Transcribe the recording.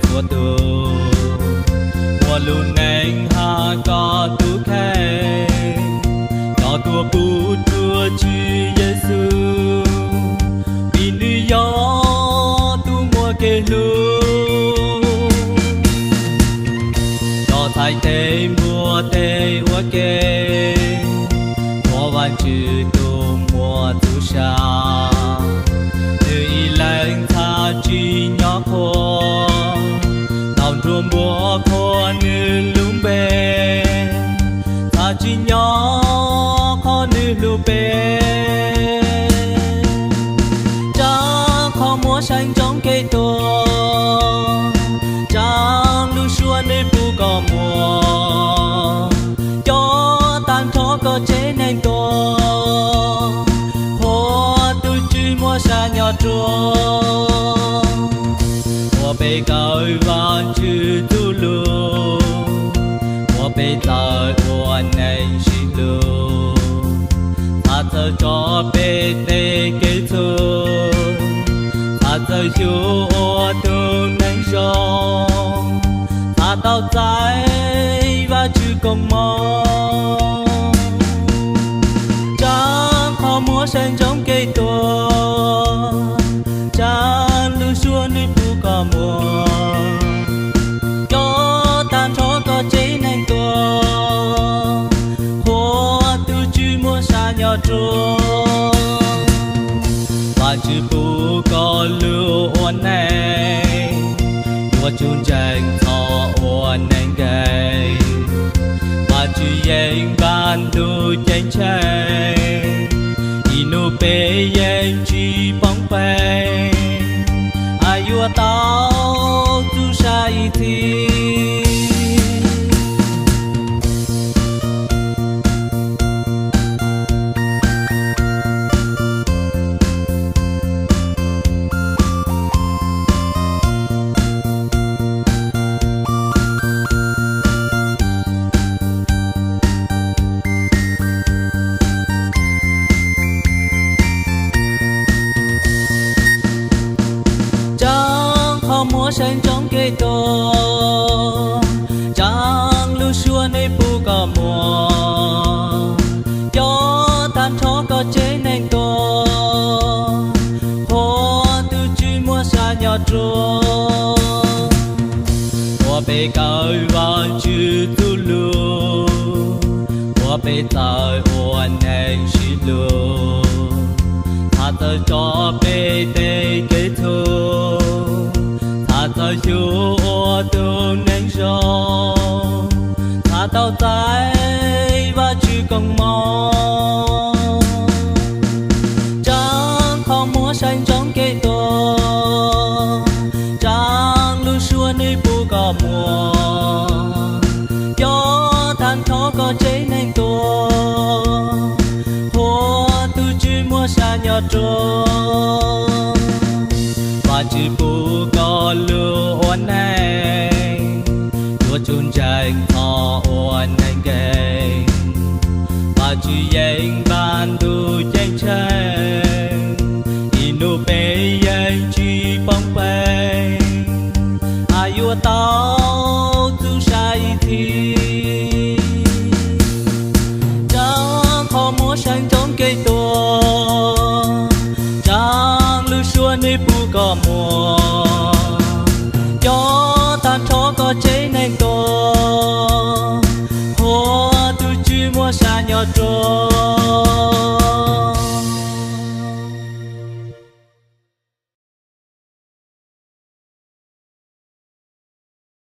txhua tus, muaj lub neej hab koj tub kheej, coj tuaj pub rua Tswv Yexus, vim nws yog tus muaj kev hlub. Cov txhais tes npuab tes ua ke, ua Vajtswv tus muaj txuj sa, nws ib leeg txhad tsim nyog qhuas, ntaus nruab npuab qhuas nws lub npe, txhad tsim nyog qhov nws hlub peb. Tsaa qhov muag saib ntsoov kev tuag, tsaa lub suab nws pub koj muag, coj tag nrho koj tsev neeg tuag, qhuas tus Tswv muaj sab nyob rua. Ua peb kawm Vajtswv txuj lug, ua peb txawj ua neeg sib hlub, txhad txawj tso peb tej kev txhum, txhad txawj xyuas ua tug neeg zoo, txhad tau txais Vajtswv koob moov. Tsaa qhov muag saib ntsoov kev tuag, tsaa lub suab nws pub koj muag, coj tag nrho koj tsev neeg tuag, qhuas tus Tswv muaj sab nyob rua. Vajtswv pub koj lub ua neej, yuav tsum ntseeg txhob ua neeg nkeeg. Vajtswv yeej npaj ntuj ceeb tsheej, ib nub peb yeej tsis poob peeg, hab yuav tau txuj sa ib txhis. Tsaa qhov muag saib ntsoov kev tuag, tsaa lub suab nws pub koj muag, coj tag nrho koj tsev neeg tuag, qhuas tus Tswv muaj sab nyob rua. Ua peb kawm Vajtswv txuj lug, ua peb txawj ua neeg sib hlub, txhad txawj tso peb tej kev txhum, txhad txawj xyuas ua tug neeg zoo, txhad tau txais Vajtswv koob moov. Tsaa qhov muag saib ntsoov kev tuag, tsaa lub suab nws pub koj muag, coj tag nrho koj tsev neeg tuag, qhuas tus Tswv muaj sab nyob rua. Vajtswv pub